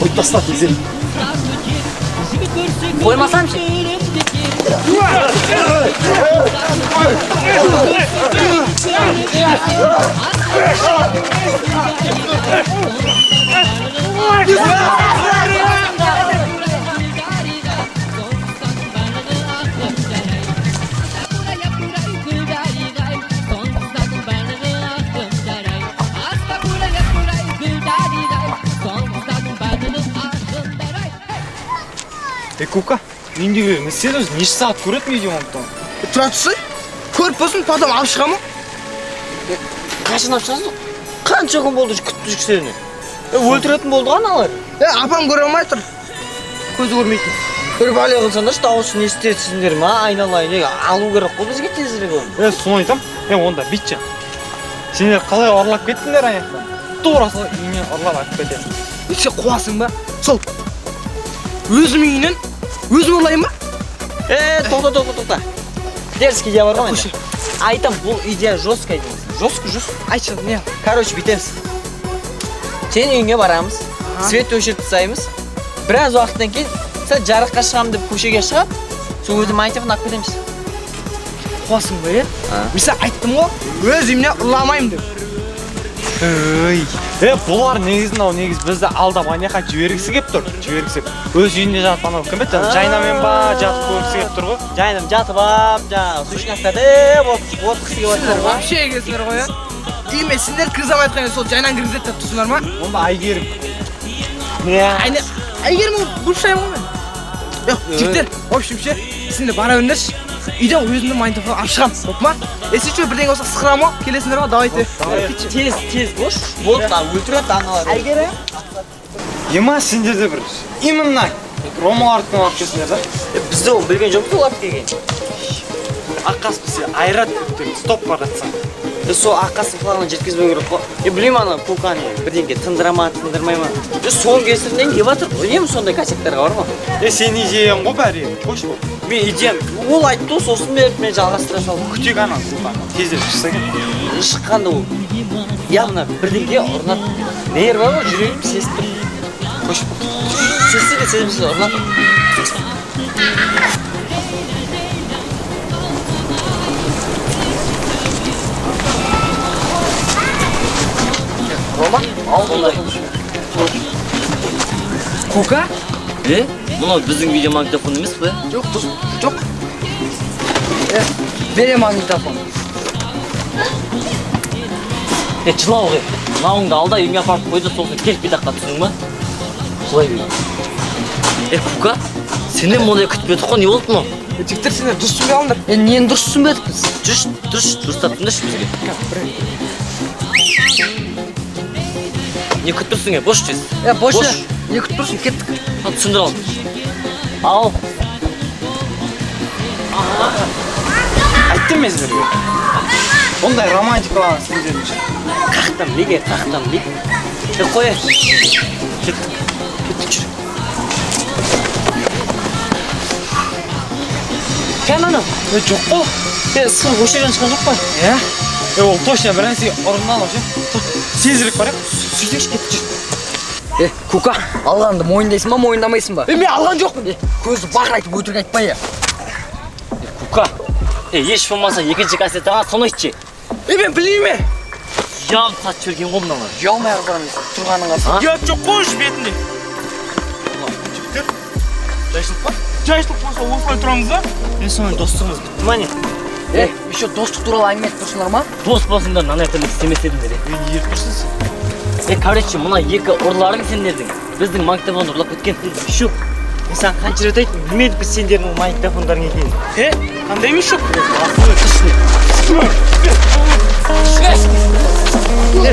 Қойып таста тезірек. Қоймасам ше? Е, Кука, мен де не істеді өзі? Неше сағат көреді видеоны? Тұра тұрсай, көріп болсын, потом алып шығамын. Қашан алып шығасың? Қанша күн болды күтіп жүрсек сені? Өлтіретін болды ғой аналар. Е, апам көре алмай тұр. Көзі көрмейтін. Бір бәле қылсаңдаршы, дауысын естітесіңдер ма, айналайын. Е, алу керек қой бізге тезірек оны. Е, соны айтам. Е, онда бүйтші. Сендер қалай ұрлап кеттіңдер ана жақтан? Тура сол үйінен ұрлап алып кетесің. Е, сен қуасың ба? Сол өзім үйінен өзім ұрлайын ба? Е, тоқта, тоқта, тоқта. Дерзкий идея бар ғой менде. Айтам, бұл идея жесткая дейміз. Жестко, жестко. Айтшы, не? Короче, бүйтеміз. Сенің үйіңе барамыз, свет өшіріп тастаймыз. Біраз уақыттан кейін сәл жарыққа шығамын деп көшеге шығып, сол өзі магнитофон алып кетеміз. Қуасың ба, е? Мен саған айттым ғой, өз үйімнен ұрламаймын деп. Ей, е, бұлар негізі мынау негізі бізді алдап ана жаққа жібергісі келіп тұр. Жібергісі келіп. Өз үйінде жатып анау кім еді? Жайнамен ба жатып көргісі келіп тұр ғой. Жайнам жатып алып, жаңағы сушняк татып, отқысы келіп жатыр ғой. Вообще егесіңдер ғой, е? Үйіме сендер кіргізе алмай жатқан сол жайнан кіргізеді деп тұрсыңдар ма? Онда Әйгерім. Айна, Әйгерім ол бывшайым ғой мен. Жоқ, жігіттер, в общем ше, сендер бара беріңдерші. Үйден өзімді магнитофон алып шығамын, болды ма? Если что, бірдеңе болса сықырамын ғой, келесіңдер ма? Давайте. Тез, тез бош. Болды, өлтіреді аналар. Әйгерім. Ема сендер де бір именно Ромалардікін алып келсіңдер да. Біз де оны білген жоқпыз олар келген. Аққас бізде айрат көптен стоп бара жатса. Е, сол аққастың құлағына жеткізбеу керек қой. Е, білмеймін ана Куканы бірдеңке тындыра ма, тындырмай ма. Е, соның кесірінен келіп жатыр. Үнемі сондай косяктарға бар ғой. Е, сенің идеяң ғой бәрі. Қойшы бұл. Мен идеям, ол айтты ғой, сосын беріп мен жалғастыра салдым. Күтейік ана Куканы. Тезірек шықса екен. Шыққанда ол явно бірдеңке ұрынады. Нерві бар ғой, жүрегім сезіп тұр. Қойшы бұл. Сезсе де сезбесе де ұрынады. Рома, ал Кука? Е, мынау біздің видеомагнитофон емес пе? Жоқ, дос, жоқ. Е, бере магнитофон. Е, жылау ғой. Мынауыңды ал да үйіңе апарып қой да сосын келіп битаққа түсіндің ба? Жылай бер. Е, Кука, сенен мұндай күтпедік қой, не болды мынау? Е, жігіттер, сендер дұрыс түсінбей қалдыңдар. Е, нені дұрыс түсінбедік біз? Жүрші, дұрыс, дұрыстап тыңдашы бізге. Не күтіп тұрсың, е, бош тез. Е, бош, Бош. не күтіп тұрсың, кеттік. Ал, түсіндір ал. Ал. Айттым мен сіздерге. Ондай романтикалаған сендердің ше. Қақтам, неге қақтам, неге? Е, қоя. Кеттік. Кеттік, жүр. Кән анау? Е, жоқ қой. Е, сырық осы жерден шыққан жоқ па? Е? Е, ол точно бір нәрсеге ұрынған ше. Тезірек барайық. Сөйтейікші, кеттік, жүр. Е, Кука, алғанды мойындайсың ба, мойындамайсың ба? Е, мен алған жоқпын. Е, көзді бақырайтып өтірік айтпай, е. Кука, е, еш болмаса екінші кассетаға соны айтшы. Е, мен білмеймін. Ұялып сатып жіберген ғой мыналар. Ұялмай ақ бармайсың, тұрғанын қарасаң. Ұят жоқ қой уже бетінде. Жігіттер, жайшылық па? Жайшылық болса осылай тұрамыз ба? Е, сонымен достығымыз бітті ма не? Е, еще достық туралы әңгіме айтып тұрсыңдар ма? Дос болсыңдар, мынандай тірлік істемес едіңдер, е. Е, не етіп тұрсыз? Е, короче, мына екі ұрыларың сендердің біздің магнитофонды ұрлап кеткен. Мишук, мен саған қанша рет айттым, білмедік біз сендердің ол магнитофондарың екенін. Е, қандай мишук? Е,